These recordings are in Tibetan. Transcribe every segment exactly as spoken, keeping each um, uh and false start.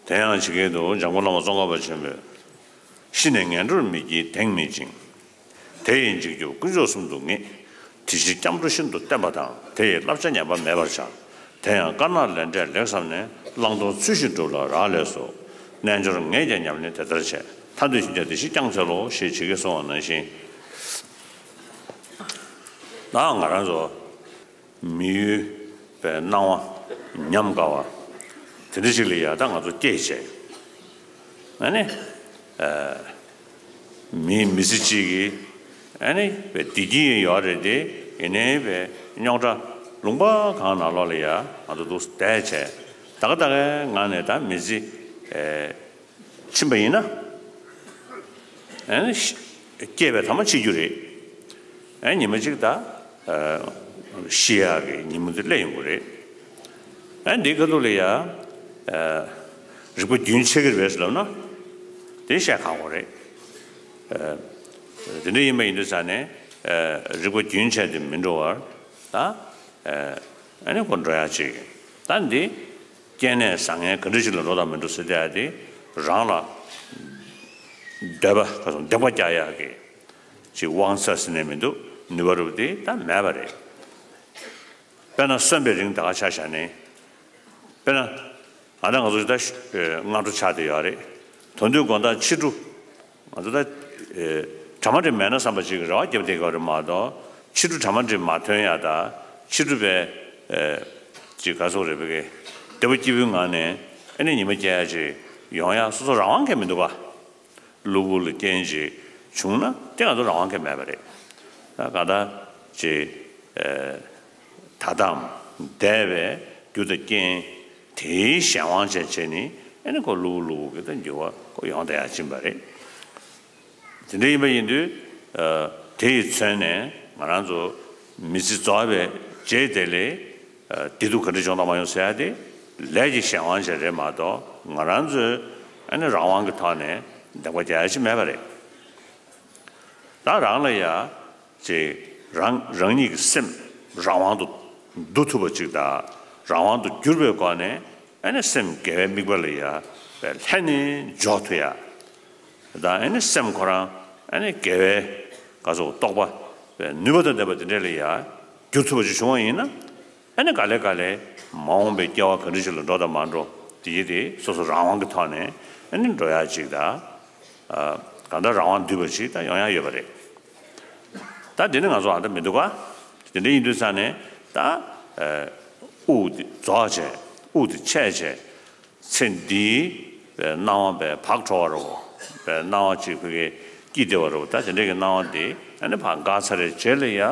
དེ་ཡང་ཇི་སྐད་དུ། འཇམ་མགོན་བླ་མ་ཙོང་ཁ་པ་ཆེན་པོས། ཤི་ནས་ངན་འགྲོར་མི་སྐྱེའི་གདེང་མེད་ཅིང་། དེ་ཡི་འཇིགས་སྐྱོབ་དཀོན་མཆོག་གསུམ་དུ་ངེས། དེ་ཕྱིར་སྐྱབས་འགྲོ་ཤིན་ཏུ་བརྟན་པ་དང་། དེ་ཡི་བསླབ་བྱ་ཉམས་པ་མེད་པར་བྱ། དེ་ཡང་དཀར་ནག་ལས་འབྲས་ལེགས་བསམས་ནས། བླང་དོར་ཚུལ་བཞིན་སྒྲུབ་ལ་རག་ལས་སོ། རྣལ་འབྱོར་ངས་ཀྱང་ཉམས་ལེན་དེ་ལྟར་བྱས། ཐར་འདོད་སེམས་ཅན་དེ་བཞིན་སྐྱབས་འཚོལ་ལོ། ཞེས་ཇི་སྐད་གསུངས་པ་ནང་བཞིན། ད་ང་རང་ཚོ་མི་ཡུལ་པའི་སྣང་བ་ཉམས་དགའ་བ་དེ་འདྲ་ཞིག་ལ་ཡ་ད་ང་ཚོ་སྐྱེས་བྱས། ཨ་ནི། ཨ། མི་མི་ཚེ་གཅིག་གི་ཨ་ནི་བའི་བདེ་སྐྱིད་ཡོད་རེད་དེ། ཡིན་ནའི་བའི་རྙོག་དྲ་ལུང་པ་གང་ནང་ལོགས་ལ་ཡ་ང་ཚོ་འདུག་བསྡད་བྱས། ད་ག་ད་གའི་ངང་ནས་ད་མི་ཚེ་ཨེ་ཕྱིན་པ་ཡིན་ན། ཨ་ནི་ཤི་སྐྱེས་པའི་ཐ་མ་འཆི་རྒྱུ་རེད། ཨ་ནི་ཉི་མ་གཅིག་ད་ཨ་ཤི་ཡག་གི་ཉིན་མོ་དེ་སླེབས་ཡོང་གི་རེད། ཨ་ནི་འདིའི་ཁ་ཐུག་ལ་ཡ་ཨ་རིག་པ་རྒྱུན་ཆད་ཀྱི་རེད་ཟེར་ལབ་ན་དེ་བཤད་ཁག་པོ་རེད། ཨ་དེ་འདྲ་ཡིན་པ་ཡིན་དུས་ཙང་ནས་ཨ་རིག་པ་རྒྱུན་ཆད་དེ་མི་འགྲོ་བར་ད་ཨ་ཨ་ནི་ཁོ་འགྲོ་ཡག་ཅིག་ད་འདི། སྐྱེ་གནས་བཟང་ངན་ག་འདྲ་ཞིག་ལ་འགྲོ་དང་མི་འགྲོ་ཟེར་དེ་ཡ་དེ་རང་ལ་འདོད་པ་ག་ཚོད་འདེགས་པ་རྒྱག་ཡག་གི་ཅིག་དབང་ཚད་ཟེར་ནས་མི་འདུག་ནུས་པ་རུ་དེ་ད་མེད་པ་རེད། དཔེར་ན་གསོན་པའི་རིང་ད་ག་ཆ་བཞག་ནས། དཔེར་ན་ཨ་ད་ང་ཚོ་ད་སྔ་དྲོ་ཆགས་བསྡད་ཡོད་རེད། དོན་དུ་དགོང་དག་ཕྱི་དྲོ། ང་ཚོ་ད་ཨེ་གྲ་མ་འགྲིག་མེད་ན་བསམ་པ་ཅིག་རེ་བ་བརྒྱབ་བསྡད་ཀྱི་རེད་མ་གཏོགས། ཕྱི་དྲོ་གྲ་མ་འགྲིག་མ་ཐོན་ཡ་ད་ཕྱི་དྲོ་བའི་ཨེ་ཅིག་ག་སོགས་རེད་པའི་བདེ་པོ་སྐྱིད་པོའི་ངང་ནས་ཨ་ནི་ཉི་མ་སྐྱེལ་ཡ་ཅིག་ཡོང་ཡ་སོ་སོ་རང་དབང་གིས་མི་འདུག་ག་གློ་བུར་ལ་རྐྱེན་ཅིག་བྱུང་ན་དེ་ང་ཚོ་རང་དབང་གིས་མེད་པ་རེད། ད་ག་ད་ཅིག་ཨེ་ད་དམ་འདས་པའི་རྒྱུ་དང་རྐྱེན་དེའི་གཞན་དབང་བྱས་བྱས་ནས་ཨ་ནི་ཁོ་གློ་བུར་གློ་བུར་གྱི་ད་འགྱུར་བ་ཁོ་ཡོང་བསྡད་ཡ་ཕྱིན་པ་རེད། དེ་འདྲ་ཡིན་པ་ཡིན་དུས། ཨ། དེ་ཡི་མཚོན་ནས་ང་རང་ཚོ་མི་ཚེ་རྫོགས་པའི་རྗེས་དེ་ལས། ཨ། བདེ་སྡུག་ག་འདྲ་བྱུང་དང་མ་བྱུང་ཟེར་ཡ་དེ་ལས་ཀྱི་གཞན་དབང་ཅིག་རེད་མ་གཏོགས། ང་རང་ཚོའི་ཨ་ནི་རང་དབང་གི་ཐོག་ནས་འདེགས་པ་རྒྱག་ཡ་ཅིག་མེད་པ་རེད། ད་རང་ལ་ཡ། ཅིག་རང་རང་ཉིད་ཀྱི་སེམས་རང་དབང་དུ་བསྡུ་ཐུབ་པ་ཅིག་དང་། རང་དབང་དུ་གྱུར་པའི་སྒོ་ནས་ཨ་ནི་སེམས་དགེ་བའི་དམིགས་པ་ལ་ཡ་ལྷན་ནེ་འཇོག་ཐུབ་ཡ་དང་། ཨ་ནི་སེམས་ཁོ་རང་ཨ་ནི་དགེ་བའི་ག་ཚོད་རྟོགས་པ་ནུས་པ་དང་ལྡན་པ་དེ་འདྲ་ལ་ཡ་འགྱུར་ཐུབ་པ་ཅིག་བྱུང་བ་ཡིན་ན། ཨ་ནི་ག་ལེ་ག་ལེ་མ་འོངས་པའི་སྐྱེ་བ་ག་འདྲ་ཞིག་ལ་འགྲོ་དང་མ་འགྲོ་དེ་ཡི་དེ་སོ་སོ་རང་དབང་གི་ཐོག་ནས་ཨ་ནི་འགྲོ་ཡ་ཅིག་དང་། ཨ། གང་ལྟར་རང་དབང་འདུས་པ་ཅིག་ད་ཡོང་ཡ་ཡོད་པ་རེད། ད་དེ་ནི་ང་ཚོ་ཨ་ད་མི་འདུག་ག་དེ་འདྲ་ཡིན་དུས་ཙང་ནས་ད། ཨ། དབུགས་དེ་རྫོགས་བྱས། དབུགས་དེ་ཆད་བྱས། ཚེ་འདིའི་སྣང་བ་བའི་བག་འཕྲོ་བ་རུ་བའི་སྣང་བ་ཅིག་ཕ་གིར་སྐྱེས་བསྡད་པ་རུ། ད་དེ་འདྲ་གི་སྣང་བ་འདི་ཨ་ནི་ཕར་འགག་ཚར་བའི་རྗེས་ལ་ཡ།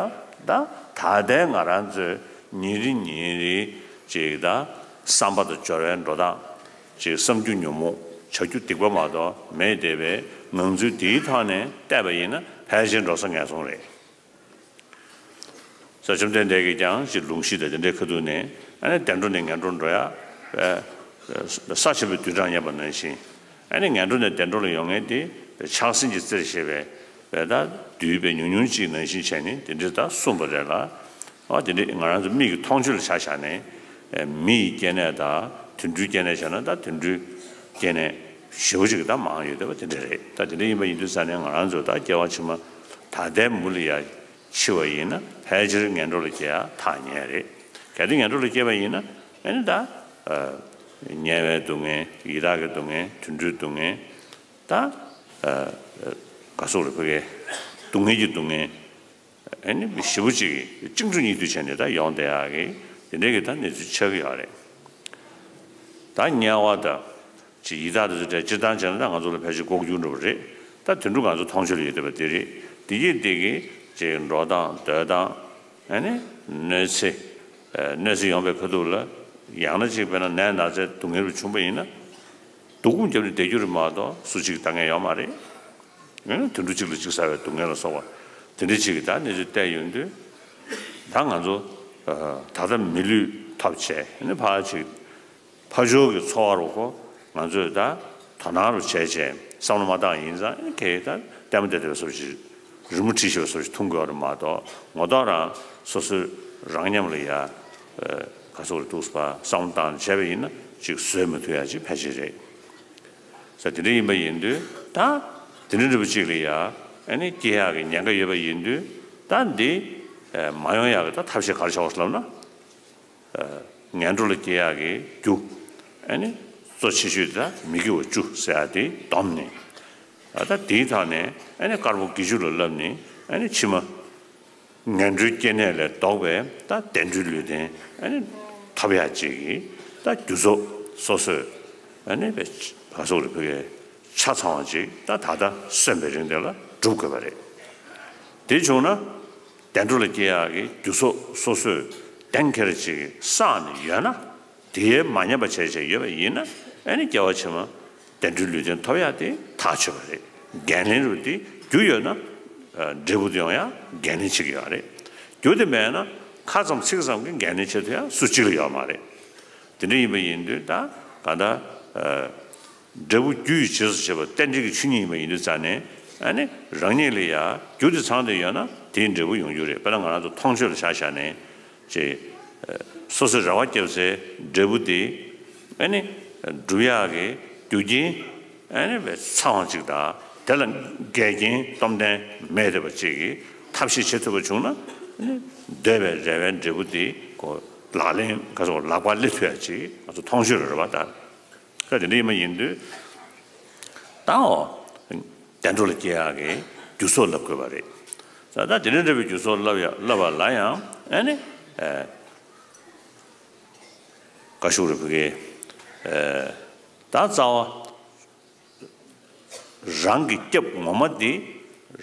ད་ད་ལྟའི་ང་རང་ཚོའི་ཉིན་རེ་ཉིན་རེ་ཅིག་ད་བསམ་པ་དང་འབྱོར་བའི་འགྲོ་སྟངས། ཅིག་བསམ་རྒྱུ་ཉོན་མོངས། བྱ་རྒྱུ་སྡིག་པ་མ་གཏོགས་མེད་བསྡད་པའི་ངང་ཚུལ་འདིའི་ཐོག་ནས་བལྟས་པ་ཡིན་ན་ཕལ་ཆེར་འགྲོ་ས་ངན་སོང་རེད། ས་བཅོམ་ལྡན་འདས་ཀྱིས་ཀྱང་ཅིག་ལུང་གཞི་དང་དེ་འདྲའི་ཁ་ཐུག་ནས་ཨ་ནི་བདེ་འགྲོ་ནས་ངན་འགྲོར་འགྲོ་ཡ། ས་ཆེན་པོའི་བདུད་གྲངས་བསྙེན་པ་ནང་བཞིན། ཨ་ནི་ངན་འགྲོ་ནས་བདེ་འགྲོ་ལ་ཡོང་མཁན་དེ་ཕྱག་སེན་གྱི་རྩེར་བཞེས་པའི་བའི་ད་བདུད་པའི་ཉུང་ཉུང་ཅིག་ནང་བཞིན་བྱས་ནས་དེ་འདྲའི་ད་གསུངས་པ་རེད་ལ། ཨ། དེ་འདྲའི་ང་རང་ཚོ་མིག་གི་མཐོང་ཆོས་ལ་ཆ་བཞག་ནས། ཨེ། མི་ཡི་སྐྱེ་གནས་དང་དུད་འགྲོའི་སྐྱེ་གནས་བྱས་ན་ད་དུད་འགྲོའི་སྐྱེ་གནས་ཞེ་པོ་ཅིག་ད་མང་ཡོད་བསྡད་པ་དེ་འདྲ་རེད། ད་དེ་འདྲ་ཡིན་པ་ཡིན་དུས་ཙང་ནས་ང་རང་ཚོ་ད་སྐྱེ་བ་ཕྱི་མ་ད་ལྟའི་མུ་ལ་ཡ་འཆི་བ་ཡིན་ན་ཕལ་ཆེར་ངན་འགྲོ་ལ་སྐྱེ་ཡ་ཐག་ཉེ་རེད། གལ་ཏེ་ངན་འགྲོ་ལ་སྐྱེས་པ་ཡིན་ན་ཨ་ནི་ད། ཨ། དམྱལ་བའི་སྡུག་བསྔལ། ཡི་དྭགས་ཀྱི་སྡུག་བསྔལ། དུད་འགྲོའི་སྡུག་བསྔལ། ད། ཨ། ག་སོགས་རེད་ཕ་གིའི་སྡུག་བསྔལ་གྱི་སྡུག་བསྔལ། ཨ་ནི་ཞེ་པོ་ཅིག་གཅིག་འཕྲོ་གཉིས་བསྡུས་བྱས་ནས་ད་ཡོང་བསྡད་ཡག་གི་དེ་འདྲའི་གི་ད་གནས་ཚུལ་ཆགས་ཀྱི་ཡོད་རེད། ད་དམྱལ་བ་དང་ཅིག་ཡི་དྭགས་དེ་ཚོ་འདྲ་སྤྱིར་བཏང་བྱས་ན་ད་ང་ཚོ་ལ་ཕལ་ཆེར་ལྐོག་གྱུར་འགྲོ་བ་རེད། ད་དུད་འགྲོ་ང་ཚོ་མཐོང་ཆོས་ལ་ཡོད་བསྡད་པ་དེ་རེད། དེ་གི་དེ་གི་ཅིག་འགྲོ་སྟངས་སྡོད་སྟངས། ཨ་ནི་གནོད་འཚེ། ཨ། གནོད་འཚེ་ཡོང་བའི་ཁ་ཐུག་ལ་ཡང་ན་ཅིག་དཔེར་ན་ནད་ན་ཚའི་སྡུག་བསྔལ་རུ་བྱུང་བ་ཡིན་ན། སྡུག་སྒོམ་བརྒྱབ་ནས་བསྡད་རྒྱུ་རེད་མ་གཏོགས་སུ་གཅིག་ལྟ་མཁན་ཡོད་མ་རེད། ཨ་ནི་དུད་འགྲོ་གཅིག་ལ་གཅིག་ཟ་བའི་སྡུག་བསྔལ་ལ་སོགས་པ་དེ་འདྲ་ཅིག་གི་ད་གནས་ཚུལ་བལྟས་ཡོང་དུས། ད་ང་ཚོ། ཨ། ད་ལྟ་མི་ལུས་ཐོབ་བྱས་ཨ་ནི་ཕར་ཅིག་ཕར་ཕྱོགས་ཀྱི་འཚོ་བ་རུ་ཁོ་ང་ཚོས་ད་དོ་སྣང་རུ་བྱས་བྱས་བསམ་བློ་མ་བཏང་ཡིན་ཙང་ཨ་ནི་ཁེ་ད་ལྟད་མོ་བལྟས་བསྡད་པའི་བཟོ་ཞིག་རི་མོ་བྲིས་བཞག་པའི་བཟོ་ཞིག་མཐོང་གི་ཡོད་རེད་མ་གཏོགས། ངོ་ཐོག་རང་སོ་སོའི་རང་ཉམས་ལ་ཡ། ཨ། ག་སོགས་རེད་འདུག་པ་བསམ་བློ་བཏང་བྱས་པ་ཡིན་ན་ཅིག་བཟོད་མི་ཐུབ་ཡ་ཅིག་ཕལ་ཆེར་རེད། ད་དེ་འདྲ་ཡིན་པ་ཡིན་དུས་ད་དེ་འདྲ་འདྲ་པོ་གཅིག་ལ་ཡ་ཨ་ནི་སྐྱེ་ཡག་གི་ཉེན་ཁ་ཡོད་པ་ཡིན་དུས་ད་འདི་མ་ཡོང་ཡག་གི་ད་ཐབས་ཤེས་ག་རེ་བྱ་དགོས་ལབ་ན། ངན་འགྲོ་ལ་སྐྱེ་ཡག་གི་རྒྱུ་ཨ་ནི་གཙོ་ཆེ་ཤོས་ད་མི་དགེ་བ་བཅུ་ཟེར་ཡག་དེ་བསྡོམས་ནས་ད་དེའི་ཐོག་ནས་ཨ་ནི་དཀར་པོ་དགེ་བཅུ་ལ་བསླབས་ནས་ཨ་ནི་ཕྱི་མ། ངན་འགྲོའི་སྐྱེ་གནས་ལས་ལྡོག་པའི་ད་བདེ་འགྲོའི་ལུས་རྟེན་ཨ་ནི་ཐོབ་ཡག་ཅིག་གི་ད་རྒྱུ་ཚོགས་སོ་སོས་ཨ་ནི་བེ་ག་སོགས་རེ་ཕུལ་གི་ཆ་ཚང་བ་ཅིག་ད་ད་ལྟ་གསོན་པའི་རིང་དེ་ལ་སྒྲུབ་དགོས་པ་རེད། དེ་བྱུང་ན་བདེ་འགྲོ་ལ་སྐྱེ་ཡག་གི་རྒྱུ་ཚོགས་སོ་སོས་གཏན་འཁེལ་ཅིག་བསགས་ནས་ཡོད་ན། དེའི་མ་ཉམས་པ་བྱས་བྱས་ཡོད་པ་ཡིན་ན་ཨ་ནི་སྐྱེ་བ་ཕྱི་མ་བདེ་འགྲོའི་ལུས་རྟེན་ཐོབ་ཡག་དེ་ཐག་ཆོད་པ་རེད། འགན་ལེན་རུ་དེ་རྒྱུ་ཡོད་ན་འབྲས་བུ་དེ་ཡོང་ཡག་འགན་ལེན་བྱེད་ཀྱི་ཡོད་རེད། རྒྱུ་དེ་མེད་ན་ཁ་ཙམ་ཚིག་ཙམ་གྱི་འགན་ལེན་བྱེད་ཐུབ་ཡག་སུ་གཅིག་ལ་ཡོད་མ་རེད། དེ་འདྲ་ཡིན་པ་ཡིན་དུས་ད་ག་ད་འབྲས་བུ་རྒྱུ་ཡི་རྗེས་སུ་བྱེད་པ་རྟེན་འབྲེལ་གྱི་ཆོས་ཉིད་ཡིན་པ་ཡིན་དུས་ཙང་ནས་ཨ་ནི་རང་ཉིད་ལ་ཡ་རྒྱུ་དེ་ཚང་དེ་ཡོད་ན་དེའི་འབྲས་བུ་ཡོང་རྒྱུ་རེད། དཔེར་ན་ང་རང་ཚོ་མཐོང་ཆོས་ལ་ཆ་བཞག་ནས་ཅེས་སོ་སོའི་རེ་བ་བརྒྱབ་སའི་འབྲས་བུ་དེ་ཨ་ནི་སྒྲུབ་ཡག་གི་རྒྱུ་རྐྱེན་ཨ་ནི་བས་ཚང་བ་ཅིག་དང་དེ་ལ་འགལ་རྐྱེན་སྟོབས་ལྡན་མེད་བསྡད་པ་ཅིག་གིས་ཐབས་ཤེས་བྱེད་ཐུབ་པ་བྱུང་ན་ཨ་ནི་འདོད་པའི་རེ་བའི་འབྲས་བུ་དེ་ཁོ་ལག་ལེན་ག་ཚོད་ལག་པར་སླེབས་ཐུབ་ཡག་ཅིག་ང་ཚོ་མཐོང་ཆོས་ལ་རེ་བ་དང་། ད་དེ་འདྲ་ཡིན་པ་ཡིན་དུས་ད་འོ་བདེ་འགྲོ་ལ་སྐྱེ་ཡག་གི་རྒྱུ་ཚོགས་བསླབ་དགོས་པ་རེད། ད་ད་དེ་འདྲ་འདྲ་བའི་རྒྱུ་ཚོགས་བསླབ་ཡ་བསླབ་པ་ལ་ཡང་ཨ་ནི་ཨེ་ག་ཞུ་རེད་བུ་གེ་ཨེ་ད་རྩ་བ་རང་གི་སྐྱབས་ངོ་མ་དེ་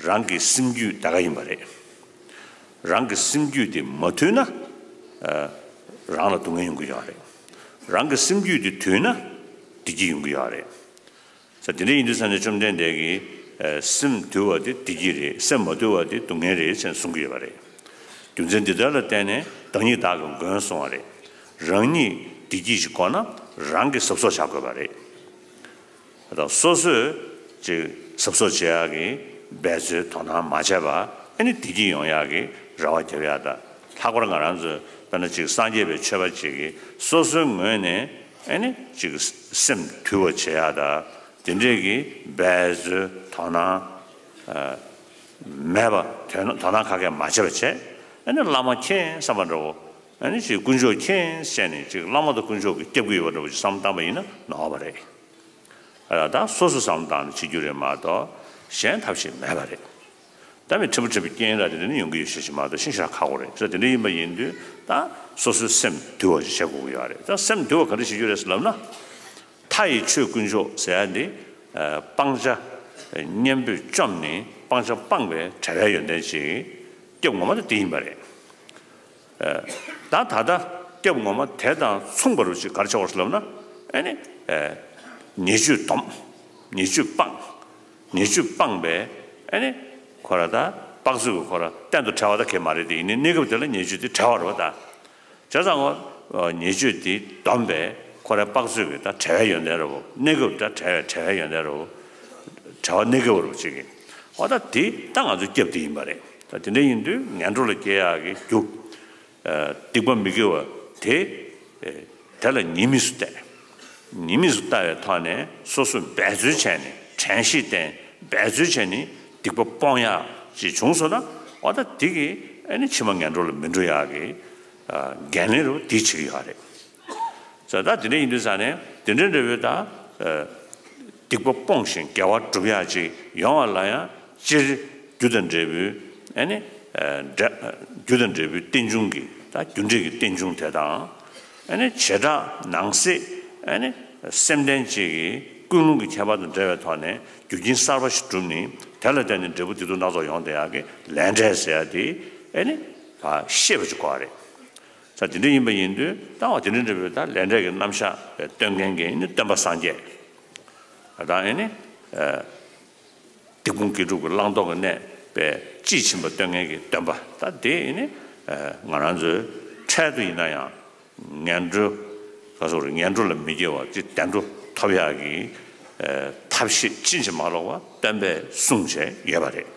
རང་གི་སེམས་རྒྱུད་ད་ག་ཡིན་པ་རེད། རང་གི་སེམས་རྒྱུད་དེ་མ་དུལ་ན་ཨ་རང་ལ་སྡུག་བསྔལ་ཡོང་གི་ཡོད་རེད། རང་གི་སེམས་རྒྱུད་དེ་དུལ་ན་བདེ་སྐྱིད་ཡོང་གི་ཡོད་རེད། ས་དེ་འདྲ་ཡིན་དུས་ས་ནས་བཅོམ་ལྡན་འདས་ཀྱིས་ཨ་སེམས་དུལ་བ་དེ་བདེ་སྐྱིད་རེད། སེམས་མ་དུལ་བ་དེ་སྡུག་བསྔལ་རེད་ཅེས་གསུང་གི་ཡོད་པ་རེད། རྒྱུ་མཚན་འདི་ལྟར་ལ་བརྟེན་ནས་བདག་ཉིད་བདག་གི་མགོན་གསུང་བ་རེད། རང་ཉིད་བདེ་སྐྱིད་ཅིག་དགོས་ན་རང་གིས་གཟབ་གཟབ་བྱ་དགོས་པ་རེད། ད་སོ་སོས་ཅིག་གཟབ་གཟབ་བྱེད་ཡག་གི་འབད་རྩོལ་དོ་སྣང་མ་བྱས་པ་ཨ་ནི་བདེ་སྐྱིད་ཡོང་ཡག་གི་རེ་བ་རྒྱབ་ཡག་དང་། ལྷག་པར་ང་རང་ཚོས་དཔེར་ན་ཅིག་སངས་རྒྱས་པའི་ཆོས་པ་ཅིག་གིས་སོ་སོའི་ངོས་ནས་ཨ་ནི་ཅིག་སེམས་དུལ་བ་བྱེད་ཡག་དང་དེ་འདྲས་ཀྱི་འབད་རྩོལ་དོ་སྣང་ཨ་མེད་པ་དོ་སྣང་དོ་སྣང་ག་གེ་མ་བྱས་པ་བྱས་ཨ་ནི་བླ་མ་མཁྱེན་བསམ་པ་འདྲ་བོ་ཨ་ནི་ཅིག་དཀོན་མཆོག་མཁྱེན་བཤད་ནས་ཅིག་བླ་མ་དང་དཀོན་མཆོག་གིས་སྐྱབས་ཀྱི་ཡོད་པ་འདྲ་བོ་ཅིག་བསམ་བཏང་པ་ཡིན་ན་ནོར་བ་རེད། ཨ་ད་སོ་སོ་བསམ་བཏང་ནས་བྱེད་རྒྱུ་རེད་མ་གཏོགས་གཞན་ཐབས་ཤེས་མེད་པ་རེད། ད་མི་ཕྲན་བུ་ཕྲན་བུའི་རྐྱེན་ར་དེ་འདྲ་ནི་ཡོང་གི་ཡོད་ཤེས་ཤིག་མ་གཏོགས་ཤིན་ཤ་ཁག་པོ་རེད། ས་དེ་འདྲ་ཡིན་པ་ཡིན་དུས་ད་སོ་སོའི་སེམས་དུལ་བ་ཞིག་བྱེད་དགོས་ཀྱི་ཡོད་རེད། ད་སེམས་དུལ་བ་ག་འདྲ་བྱེད་རྒྱུ་རེད་ཟེར་ལབ་ན། མཐའ་ཡས་ཆོས་དཀོན་མཆོག་ཟེར་ཡ་འདི་སྤང་བྱ་གཉེན་པོས་བཅོམ་ནས་སྤང་བྱ་སྤངས་པའི་བྲལ་བའི་ཡོན་ཏན་ཅིག་སྐྱབས་ངོ་མ་དེ་དེ་ཡིན་པ་རེད། ད་ད་ལྟ་སྐྱབས་ངོ་མ་དེ་དང་མཚུངས་པ་རུ་ཅིག་ག་རེ་བྱ་བར་ལབ་ན་ཨ་ནི་ཉེས་སྤྱོད་སྡོམ། ཉེས་སྤྱོད་སྤངས། ཉེས་སྤྱོད་སྤངས་པས་ཨ་ནི་ཁོ་ར་ད་དཔག་ཚོད་ཀྱི་ཁོ་ར་གཏན་དུ་བྲལ་བ་ད་གས་མ་རེད་དེ་ཡིན་ནའི་གནས་སྐབས་དེ་ལ་ཉེས་སྤྱོད་དེ་བྲལ་བ་རེད་བ་ད། བྱས་ཙང་ངོ་ཉེས་སྤྱོད་དེ་སྡོམ་པས་ཁོ་ར་དཔག་ཚོད་ཀྱི་ད་བྲལ་བའི་ཡོན་ཏན་རེད་བོ། གནས་སྐབས་ད་བྲལ་བའི་བྲལ་བའི་ཡོན་ཏན་རེད་བོ། བྲལ་བ་གནས་སྐབས་རེད་བོ་ཅིག་གི་འོ་ད་དེ་ད་ང་ཚོ་སྐྱབས་དེ་ཡིན་པ་རེད། ད་དེ་འདྲ་ཡིན་དུས་ངན་འགྲོ་ལ་སྐྱེ་ཡག་གི་རྒྱུ། སྡིག་པ་མི་དགེ་བ་དེ་དེ་ལ་ཉེས་དམིགས་སུ་བལྟས། ཉེས་དམིགས་སུ་ལྟ་བའི་ཐོག་ནས་སོ་སོས་འབད་རྩོལ་བྱས་ནས་དྲན་ཤེས་བསྟེན་འབད་རྩོལ་བྱས་ནས་སྡིག་པ་སྤོང་ཡག་ཅིག་བྱུང་སོང་ན་འོ་ད་དེ་གིས་ཨ་ནི་ཕྱི་མ་ངན་འགྲོ་ལ་མི་འགྲོ་ཡག་གི་འགན་ལེན་རུ་དེ་བྱེད་ཀྱི་ཡོད་རེད། ས་ད་དེ་འདྲ་ཡིན་དུས་ས་ནས་དེ་འདྲ་འདྲ་བོའི་ད་སྡིག་པ་སྤོང་ཞིང་དགེ་བ་སྒྲུབ་ཡག་ཅིག་ཡོང་བ་ལ་ཡང་སྤྱིར་རྒྱུ་དང་འབྲས་བུའི་ཨ་ནི་འབྲས་རྒྱུ་དང་འབྲས་བུའི་རྟེན་འབྱུང་གི་ད་རྒྱུ་འབྲས་ཀྱི་རྟེན་འབྱུང་དེ་དང་ཨ་ནི་བྱེ་བྲག་ནང་གསེས་ཨ་ནི་སེམས་ལྡན་གཅིག་གི་ཀུན་སློང་གི་ཁྱད་པར་དང་འབྲེལ་བའི་ཐོག་ནས་རྒྱུ་རྐྱེན་གསར་པ་ཞིག་བསྒྲུབས་ནས་དེ་ལ་བརྟེན་ནས་འབྲས་བུ་བདེ་སྡུག་སྣ་ཚོགས་ཡོང་བསྡད་ཡག་གི་ལས་འབྲས་ཟེར་ཡག་དེ་ཨ་ནི་ཤེས་པ་ཅིག་དགོས་པ་རེད། ས་དེ་འདྲ་ཡིན་པ་ཡིན་དུས་ད་འོ་དེ་འདྲ་འདྲ་བའི་ད་ལས་འབྲས་ཀྱི་རྣམ་གཞག་སྟོན་མཁན་གྱི་ནི་སྟོན་པ་སངས་རྒྱས་ད་ཨེ་ནི་སྡིག་སྤོང་དགེ་སྒྲུབ་ཀྱི་བླང་དོར་གྱི་གནས་པའི་དཔྱིས་ཕྱིན་པ་སྟོན་མཁན་གྱི་སྟོན་པ་ད་དེ་ཨེ་ནི་ང་རང་ཚོའི་འཕྲལ་དུ་ཡིན་ན་ཡང་ངན་འགྲོ་ག་སོགས་ངན་འགྲོ་ལ་མི་སྐྱེ་བ་ཅིག་བདེ་འགྲོ་ཐོབ་ཡག་གི་ཐབས་ཤེས་ཕྱིན་ཅི་མ་ལོག་པ་སྟོན་པས་གསུངས་བྱས་ཡོད་པ་རེད།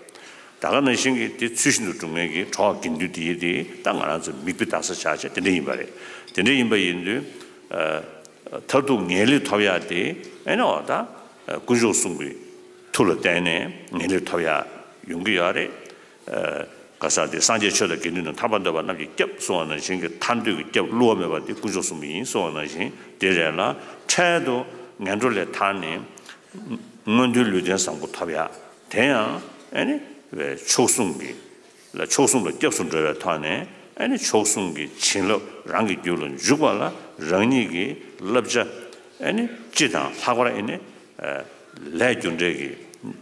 ད་ག་ནང་བཞིན་གྱི་དེ་ཚུལ་བཞིན་དུ་སྒྲུབ་མཁན་གྱི་གྲོགས་དགེ་འདུན་དེ་ཡི་དེ་ད་ང་རང་ཚོ་མིག་དཔེ་ལྟ་ས་ཆགས་བྱས་དེ་འདྲ་ཡིན་པ་རེད། དེ་འདྲ་ཡིན་པ་ཡིན་དུས་མཐར་ཐུག་ངེས་ལེགས་ཐོབ་ཡག་དེ་ཨེ་ནི་འོ་ད་ དཀོན་མཆོག་གསུམ་གྱི་མཐུ་ལ་བརྟེན་ནས་ངེས་ལེགས་ཐོབ་ཡ་ཡོང་གི་ཡོད་རེད། ག་ས་དེ་སངས་རྒྱས་ཆོས་དང་དགེ་འདུན་དང་ཐར་པ་འདོད་པ་རྣམས་ཀྱི་སྐྱབས་གསུངས་པ་ནང་བཞིན་གྱི་ཐར་འདོད་ཀྱི་སྐྱབས་བསླུ་བ་མེད་པ་དེ་དཀོན་མཆོག་གསུམ་ཡིན་གསུངས་པ་ནང་བཞིན་དེ་རེད་ལ། འཕྲལ་དུ་ངན་འགྲོ་ལས་ཐར་ནས་སྔོན་དུས་ལུས་རྟེན་བཟང་པོ་ཐོབ་ཡ་དེ་ཡང་ཨ་ནི་མཆོག་གསུམ་གྱི་ལ་མཆོག་གསུམ་ལ་སྐྱབས་སུ་འགྲོ་བའི་ཐོག་ནས་ཨ་ནི་མཆོག་གསུམ་གྱི་བྱིན་རླབས་རང་གི་རྒྱུད་ལ་འཇུག་པ་ལ་རང་ཉིད་ཀྱི་བསླབ་བྱ་ཨ་ནི་སྤྱི་དང་ལྷག་པར་ཨ་ནི་ལས་རྒྱུ་འབྲས་ཀྱི་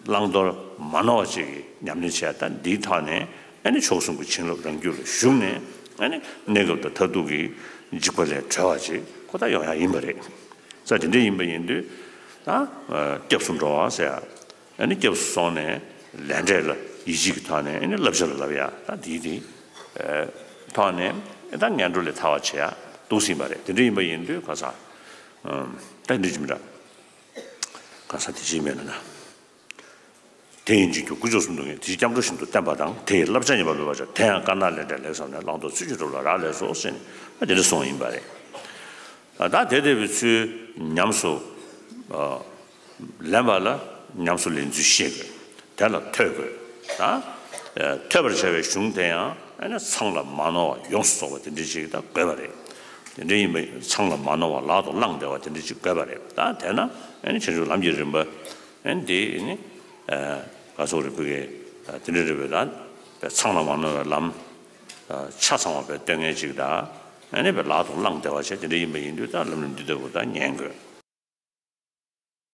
བླང་དོར་མ་ནོར་བ་ཅིག་གི་ཉམས་ལེན་བྱས། ད་འདིའི་ཐོག་ནས་ཨ་ནི་མཆོག་གསུམ་གྱི་བྱིན་རླབས་རང་རྒྱུད་ལ་ཞུགས་ནས་ཨ་ནི་གནས་སྐབས་དང་མཐར་ཐུག་གི་འཇིགས་པ་ལས་གྲོལ་བ་ཅིག་ཁོ་ད་ཡོང་ཡ་ཡིན་པ་རེད། ས་དེ་འདྲ་ཡིན་པ་ཡིན་དུས་ད་སྐྱབས་སུ་འགྲོ་བ་ཟེར་ཡ། ཨ་ནི་སྐྱབས་སུ་སོང་ནས་ལས་འབྲས་ལ་ཡིད་ཆེས་ཀྱི་ཐོག་ནས་ཨ་ནི་བསླབ་བྱ་ལ་བསླབ་ཡ། ད་དེའི་དེ་ཐོག་ནས་ད་ངན་འགྲོ་ལས་ཐར་བ་བྱེད་ཡ་འདུག་ཟིན་པ་རེད། དེ་འདྲ་ཡིན་པ་ཡིན་དུས་ག་ས་ད་འདི་ཅི་མི་འདྲ་ག་ས་དེ་ཅི་མེད་ན་ན། དེ་ཡིན་གཅིག་གྱུར་དཀོན་མཆོག་གསུམ་དུ་ངེས། དེ་སྐྱབས་འགྲོ་བཞིན་དུ་བསྟེན་པ་དང་། དེ་ཡི་བསླབ་བྱ་ཉེས་པ་མེད་པར་བྱ། དེ་ཡང་དཀར་ནག་ལས་འབྲས་ལེགས་བསམས་ནས། བླང་དོར་ཚུལ་གྱིས་གྲུབ་ལ་རག་ལས་སོ་ཟེར་ནས་ད་དེ་འདྲ་གསུངས་ཡིན་པ་རེད། ད་དེ་ལྟ་བུའི་ཚུལ་ཉམས་སུ་ལེན་པ་ལ་ཉམས་སུ་ལེན་ཚུལ་ཤེས་དགོས། དེ་ལ་ཐོས་དགོས། ད་ཐོས་པར་བྱ་བའི་གཞུང་དེ་ཡང་ཨ་ནི་ཚང་ལ་མ་ནོར་བ་ཡོངས་སུ་རྫོགས་པ་དེ་འདྲ་ཅིག་ད་དགོས་པ་རེད། དེ་འདྲ་ཡིན་པ་ཚང་ལ་མ་ནོར་བ་ལག་ཏུ་བླངས་བསྡད་པ་དེ་འདྲ་ཅིག་དགོས་པ་རེད། ད་དེས་ན་ཨ་ནི་བྱང་ཆུབ་ལམ་གྱི་རིམ་པ་ཨ་ནི་དེ་ཨ་ནི་ག་སོགས་རེད་བུ་གའི་དེ་འདྲ་རེད་པས། ད་ཚང་ལ་མ་ནོར་བའི་ལམ་ཆ་ཚང་བ་བས་སྟོན་མཁན་ཅིག་ད་ཨ་ནི་བས་ལག་ཏུ་བླངས་བསྡད་པ་བྱས། དེ་འདྲ་ཡིན་པ་ཡིན་དུས་ད་ལམ་རིམ་འདི་ལྟ་བུ་ད་ཉན་དགོས།